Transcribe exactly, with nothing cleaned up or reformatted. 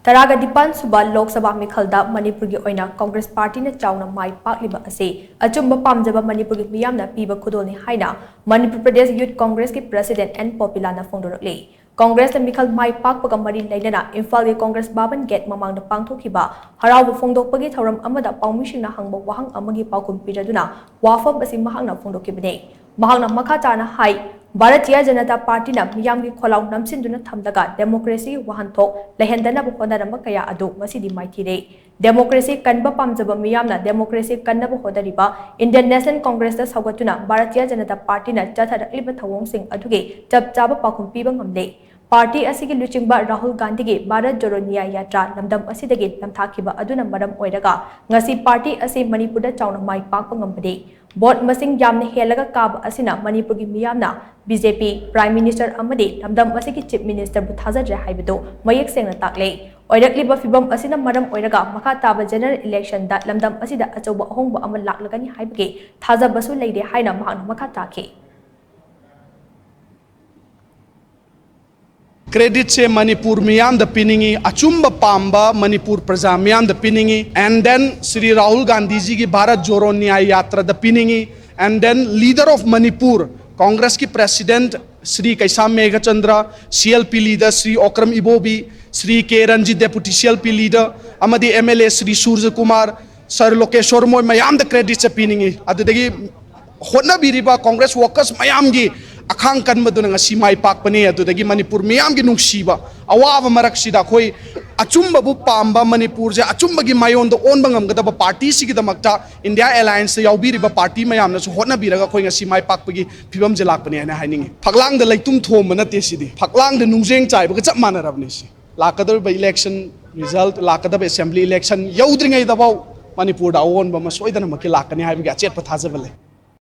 ꯇꯔꯥꯒ ꯅꯤꯄꯥꯟ ꯁꯨꯕ ꯂꯣꯛ ꯁꯚꯥ ꯃꯤꯈꯜꯗ ꯃꯅꯤꯄꯨꯔꯒꯤ ꯑꯣꯏꯅ ꯀꯣꯡꯒ꯭ꯔꯦꯁ ꯄꯥꯔꯇꯤꯅ ꯆꯥꯎꯅ ꯃꯥꯏ ꯄꯥꯛꯂꯤꯕ ꯑꯁꯤ ꯑꯆꯨꯝꯕ ꯄꯥꯝꯖꯕ ꯃꯅꯤꯄꯨꯔꯒꯤ ꯃꯤꯌꯥꯝꯅ ꯄꯤꯕ ꯈꯨꯗꯣꯜꯅꯤ ꯍꯥꯏꯅ ꯃꯅꯤꯄꯨꯔ ꯄ꯭ꯔꯗꯦꯁ ꯌꯨꯊ ꯀꯣꯡꯒ꯭ꯔꯦꯁꯀꯤ ꯄ꯭ꯔꯁꯤꯗꯦꯟꯠ ꯑꯦꯟ ꯄꯣꯄꯤꯂꯥꯅ ꯐꯣꯡꯗꯣꯔꯛꯂꯤ꯫ ꯀꯣꯡꯒ꯭ꯔꯦꯁꯅ ꯃꯤꯈꯜ ꯃꯥꯏ ꯄꯥꯛꯄꯒ ꯃꯔꯤ ꯂꯩꯅꯅ ꯏꯝꯐꯥꯜꯒꯤ ꯀꯣꯡꯒ꯭ꯔꯦꯁ ꯚꯕꯟ ꯒꯦꯠ ꯃꯃꯥꯡꯗ ꯄꯥꯡꯊꯣꯛꯈꯤꯕ ꯍꯔꯥꯎꯕ ꯐꯣꯡꯗꯣꯛꯄꯒꯤ ꯊꯧꯔꯝ ꯑꯃꯗ ꯄꯥꯎꯃꯤꯁꯤꯡꯅ ꯍꯪꯕ ꯋꯥꯍꯪ ꯑꯃꯒꯤ ꯄꯥꯎꯈꯨꯝ ꯄꯤꯔꯗꯨꯅ ꯋꯥꯐꯝ ꯑꯁꯤ ꯃꯍꯥꯛꯅ ꯐꯣꯡꯗꯣꯛꯈꯤꯕꯅꯤ꯫ ꯃꯍꯥꯛꯅ ꯃꯈꯥ ꯇꯥꯅ ꯍꯥꯏ, ꯚꯥꯔꯇꯤꯌ ꯖꯅꯇꯥ ꯄꯥꯔꯇꯤꯅ ꯃꯤꯌꯥꯝꯒꯤ ꯈꯣꯜꯂꯥꯎ ꯅꯝꯁꯤꯟꯗꯨꯅ ꯊꯝꯂꯒ ꯗꯦꯃꯣꯀ꯭ꯔꯦꯁꯤꯒꯤ ꯋꯥꯍꯟꯊꯣꯛ ꯂꯩꯍꯟꯗꯅꯕ ꯍꯣꯠꯅꯔꯝꯕ ꯀꯌꯥ ꯑꯗꯨ ꯉꯁꯤꯗꯤ ꯃꯥꯏꯊꯤꯔꯦ꯫ ꯗꯦꯃꯣꯀ꯭ꯔꯦꯁꯤ ꯀꯟꯕ ꯄꯥꯝꯖꯕ ꯃꯤꯌꯥꯝꯅ ꯗꯦꯃꯣꯀ꯭ꯔꯦꯁꯤ ꯀꯟꯅꯕ ꯍꯣꯠꯅꯔꯤꯕ ꯏꯟꯗꯤꯌꯟ ꯅꯦꯁꯅꯦꯜ ꯀꯣꯡꯒ꯭ꯔꯦꯁꯇ ꯁꯧꯒꯠꯇꯨꯅ ꯚꯥꯔꯇꯤꯌ ꯖꯅꯇꯥ ꯄꯥꯔꯇꯤꯅ ꯆꯠꯊꯔꯛꯂꯤꯕ ꯊꯧꯑꯣꯡꯁꯤꯡ ꯑꯗꯨꯒꯤ ꯆꯞ ꯆꯥꯕ ꯄꯥꯎꯈꯨꯝ ꯄꯤꯕ ꯉꯝꯂꯦ꯫ ꯄꯥꯔꯇꯤ ꯑꯁꯤꯒꯤ ꯂꯨꯆꯤꯡꯕ ꯔꯥꯍꯨꯜ ꯒꯥꯟꯙꯤꯒꯤ ꯚꯥꯔꯠ ꯖꯣꯔꯣ ꯅ꯭ꯌꯥꯌ ꯌꯥꯇ꯭ꯔꯥ ꯂꯝꯗꯝ ꯑꯁꯤꯗꯒꯤ ꯅꯝꯊꯥꯈꯤꯕ ꯑꯗꯨꯅ ꯃꯔꯝ ꯑꯣꯏꯔꯒ ꯉꯁꯤ ꯄꯥꯔꯇꯤ ꯑꯁꯤ ꯃꯅꯤꯄꯨꯔꯗ ꯆꯥꯎꯅ ꯃꯥꯏ ꯄꯥꯛꯄ ꯉꯝꯕꯅꯤ꯫ ꯚꯣꯠ ꯃꯁꯤꯡ ꯌꯥꯝꯅ ꯍꯦꯜꯂꯒ ꯀꯥꯕ ꯑꯁꯤꯅ ꯃꯅꯤꯄꯨꯔꯒꯤ ꯃꯤꯌꯥꯝꯅ ꯕꯤ ꯖꯦ ꯄꯤ, ꯄ꯭ꯔꯥꯏꯝ ꯃꯤꯅꯤꯁꯇꯔ ꯑꯃꯗꯤ ꯂꯝꯗꯝ ꯑꯁꯤꯒꯤ ꯆꯤꯐ ꯃꯤꯅꯤꯁꯇꯔꯕꯨ ꯊꯥꯖꯗ꯭ꯔꯦ ꯍꯥꯏꯕꯗꯨ ꯃꯌꯦꯛ ꯁꯦꯡꯅ ꯇꯥꯛꯂꯦ꯫ ꯑꯣꯏꯔꯛꯂꯤꯕ ꯐꯤꯚꯝ ꯑꯁꯤꯅ ꯃꯔꯝ ꯑꯣꯏꯔꯒ ꯃꯈꯥ ꯇꯥꯕ ꯖꯦꯅꯔꯦꯜ ꯏꯂꯦꯛꯁꯟꯗ ꯂꯝꯗꯝ ꯑꯁꯤꯗ ꯑꯆꯧꯕ ꯑꯍꯣꯡꯕ ꯑꯃ ꯂꯥꯛꯂꯒꯅꯤ ꯍꯥꯏꯕꯒꯤ ꯊꯥꯖꯕꯁꯨ ꯂꯩꯔꯦ ꯍꯥꯏꯅ ꯃꯍꯥꯛꯅ ꯃꯈꯥ ꯇꯥꯈꯤ꯫ ꯀ꯭ꯔꯦꯗꯤꯠꯁꯦ ꯃꯅꯤꯄꯨꯔ ꯃꯤꯌꯥꯝꯗ ꯄꯤꯅꯤꯡꯏ, ꯑꯆꯨꯝꯕ ꯄꯥꯝꯕ ꯃꯅꯤꯄꯨꯔ ꯄ꯭ꯔꯖꯥ ꯃꯤꯌꯥꯝꯗ ꯄꯤꯅꯤꯡꯏ꯫ And then ꯁ꯭ꯔꯤ ꯔꯥꯍꯨꯜ ꯒꯥꯟꯙꯤꯖꯤꯒꯤ ꯚꯥꯔꯠ ꯖꯣꯔꯣ ꯅ꯭ꯌꯥꯌ ꯌꯥꯇ꯭ꯔꯥꯗ ꯄꯤꯅꯤꯡꯏ꯫ And then leader of Manipur, ꯀꯣꯡꯒ꯭ꯔꯦꯁꯀꯤ president Shri Keisham Meghachandra, C L P leader Shri Okram Ibobi, Shri K Ranjit deputy C L P leader, ꯑꯃꯗꯤ M L A Shri Suraj Kumar, sir Lokeshor, ꯃꯣꯏ ꯃꯌꯥꯝꯗ ꯀ꯭ꯔꯦꯗꯤꯠꯁꯦ ꯄꯤꯅꯤꯡꯏ꯫ ꯑꯗꯨꯗꯒꯤ ꯍꯣꯠꯅꯕꯤꯔꯤꯕ ꯀꯣꯡꯒ꯭ꯔꯦꯁ ꯋꯥꯔꯀꯔꯁ ꯃꯌꯥꯝꯒꯤ ꯑꯈꯥꯡ ꯀꯟꯕꯗꯨꯅ ꯉꯁꯤ ꯃꯥꯏ ꯄꯥꯛꯄꯅꯤ꯫ ꯑꯗꯨꯗꯒꯤ ꯃꯅꯤꯄꯨꯔ ꯃꯤꯌꯥꯝꯒꯤ ꯅꯨꯡꯁꯤꯕ, ꯑꯋꯥꯕ ꯃꯔꯛꯁꯤꯗ ꯑꯩꯈꯣꯏ ꯑꯆꯨꯝꯕꯕꯨ ꯄꯥꯝꯕ, ꯃꯅꯤꯄꯨꯔꯁꯦ ꯑꯆꯨꯝꯕꯒꯤ ꯃꯥꯏꯌꯣꯟꯗ ꯑꯣꯟꯕ ꯉꯝꯒꯗꯕ ꯄꯥꯔꯇꯤꯁꯤꯒꯤꯗꯃꯛꯇ ꯏꯟꯗꯤꯌꯥ ꯑꯦꯂꯥꯏꯟꯁꯇ ꯌꯥꯎꯕꯤꯔꯤꯕ ꯄꯥꯔꯇꯤ ꯃꯌꯥꯝꯅꯁꯨ ꯍꯣꯠꯅꯕꯤꯔꯒ ꯑꯩꯈꯣꯏ ꯉꯁꯤ ꯃꯥꯏ ꯄꯥꯛꯄꯒꯤ ꯐꯤꯕꯝꯁꯦ ꯂꯥꯛꯄꯅꯤ ꯍꯥꯏꯅ ꯍꯥꯏꯅꯤꯡꯉꯤ꯫ ꯐꯛꯂꯥꯡꯗ ꯂꯩꯇꯨꯝ ꯊꯣꯝꯕ ꯅꯠꯇꯦ ꯁꯤꯗꯤ, ꯐꯛꯂꯥꯡꯗ ꯅꯨꯡꯖꯦꯡ ꯆꯥꯏꯕꯒ ꯆꯞ ꯃꯥꯟꯅꯔꯕꯅꯤ꯫ ꯁꯤ ꯂꯥꯛꯀꯗꯧꯔꯤꯕ ꯏꯂꯦꯛꯁꯟ ꯔꯤꯖꯜꯠ, ꯂꯥꯛꯀꯗꯕ ꯑꯦꯁꯦꯝꯕ꯭ꯂꯤ ꯏꯂꯦꯛꯁꯟ ꯌꯧꯗ꯭ꯔꯤꯉꯩꯗꯐꯥꯎ ꯃꯅꯤꯄꯨꯔꯗ ꯑꯑꯣꯟꯕ ꯑꯃ ꯁꯣꯏꯗꯅꯃꯛꯀꯤ ꯂꯥꯛꯀꯅꯤ ꯍꯥꯏꯕꯒꯤ ꯑꯆꯦꯠꯄ ꯊꯥꯖꯕ ꯂꯩ꯫